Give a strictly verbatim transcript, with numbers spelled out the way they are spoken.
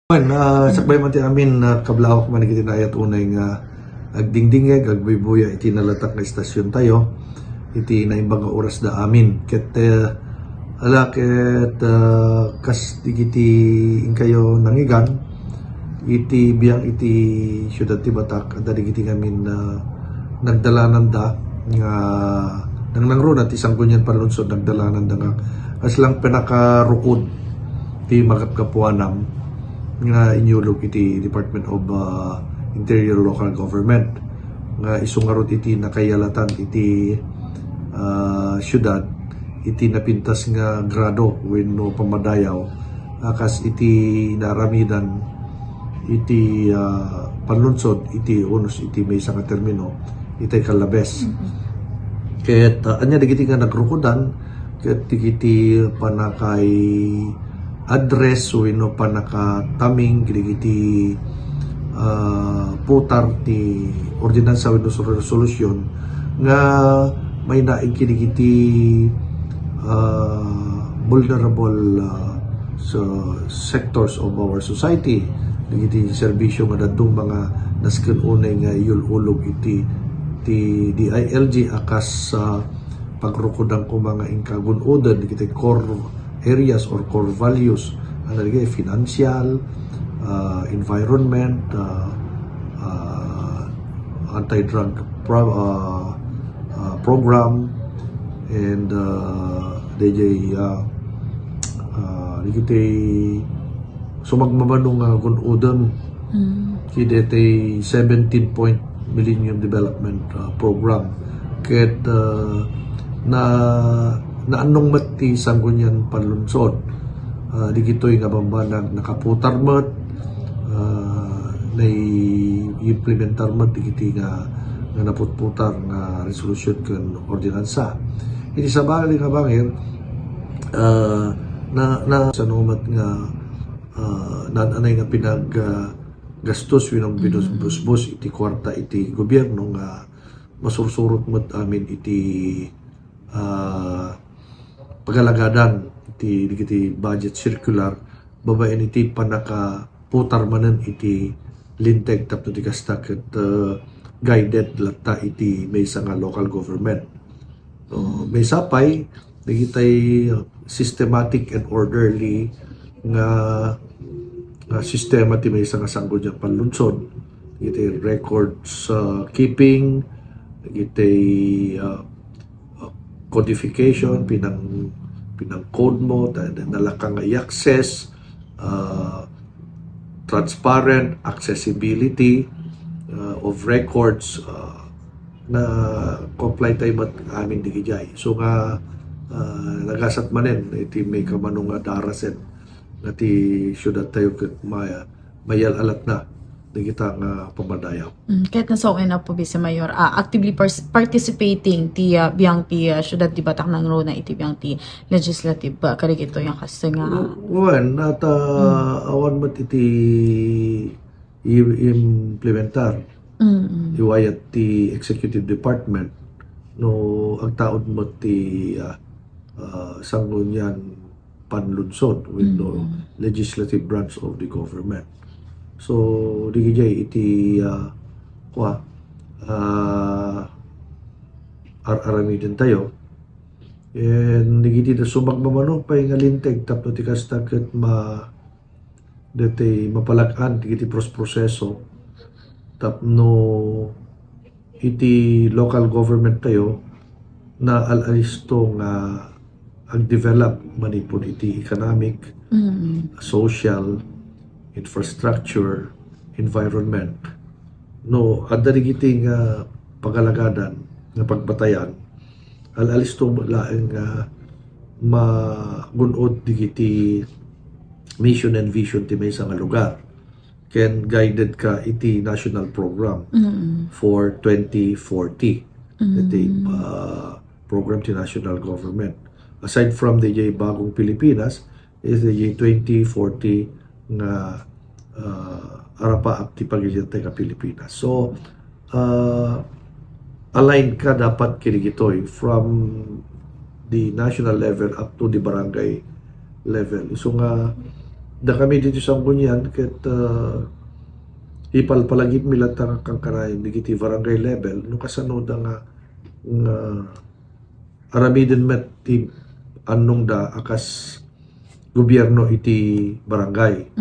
Wen, ah, sakbay man ti amin, ah, kablawak man iti naayat unay nga agdingdingeg, agbuybuya iti nalatak nga istasyon tayo, iti naimbag nga oras da amin. Ket, eh, ala ket, ah, kas digiti inkayo nangigan, iti biang iti siudad ti Batak, adda digiti ngamin, ah, nagdalananda nga nangnangruna ti sanggunian panlunsod, nagdalananda nga kasla pinakaruod ti magapgapuanam nga inyulog iti Department of, ah, Interior Local Government, nga isu ngarud iti nakaiyalatan iti, ah, siudad iti napintas nga grado wenno pammadayaw, a kas iti naaramidan iti, ah, panlunsod iti unos iti maysa nga termino, itay kallabes. Ket, ah, ania dagiti nga nagrukodan ket dagiti panakay-address wenno panakataming dagiti, ah, putar ti ordinansa wenno resolution nga mainaig dagiti, ah, vulnerable, ah, so sectors of our society, dagiti serbisyo nga dadduma nga nasken unay nga iyul-ulog iti ti D I L G a kas, ah, pagrukodan koma nga inka gun-oden dagiti core areas or core values, ano dagiti financial, ah, environment, ah, ah, anti-drug pro-, ah, ah, program, and, ah, D J, ah, ah, dagiti sumagmamano nga gun-oden Mm. iti daytay seventeen point Millennium Development, ah, Program. Ket, ah, na, naannong met ti sanggunian panlunsod. Ah, digitoy nga bambanag nakaputar met, ah, naiimplementar met digiti nga, nga naputputar nga resolusyon ken ordinansa. Iti sabali nga bangir, ah, na, na, sano met nga, ah, naan-anay nga pinag, ah, gastos wenno binusbos iti kuarta iti gobierno nga masursurot met amin iti, ah, pagalagadan iti, iti budget circular babaen iti pannakaputar manen iti linteg tapno ti kasta ket, ah, guided latta iti maysa nga local government. No, maysa pay, dagitay, uh, systematic and orderly nga, nga sistema ti maysa nga sanggunian panlunsod. Dagitay records, uh, keeping, dagitay, uh, uh, codification, pinang-, pinang-code mo, ta-, nalaka nga i-access, uh, transparent, accessibility, uh, of records, uh, na-comply tayo met amin digijay. So nga, ah, nagasat manen iti maikkamano nga darasen nga ti siudad tayo ket ma-, mayal-alatna dagita nga pammadayaw. Mm, ket nasawen, Apo Vice Mayor, ah, actively pers-, participating ti, ah, biang ti, ah, siudad ti Batak nangruna iti biang ti legislative, ah, kadagitoy a kas nga Wen, at, ah, awan met iti i-, implementar. Mm. Iwayat ti executive department no agtaud met ti, ah, ah, sanggunian panlunsod wenno Mm. legislative branch of the government. So, digijay iti, ah, kua, ah, ar-aramiden tayo. And digiti da sumagmamano pay nga linteg tapno ti kasta ket ma-, daytay mapalag-an dagiti pros-, proseso tapno iti local government tayo naal-alisto nga agdevelop manipud iti economic, Mm. social, infrastructure, environment. No, adda dagiti nga pagalagadan nga pagbatayan, al-alisto met laeng nga magun-od dagiti mission and vision ti maysa nga lugar. Ken guided ka iti national program Mm. for twenty forty. Iti, Mm. ah, program ti national government. Aside from the Bagong Pilipinas, is the twenty forty nga, ah, arapaap ti pagilian tayo nga Pilipinas. So, ah, align ka dapat kini gitoy from the national level up to the barangay level. So nga, Dakami ditoy Sangguniang ket, ah, ipalpalagipmi latta nga kankanayon dagiti barangay level no kasanoda nga, nga aramiden met ti annongda a kas gobierno iti barangay.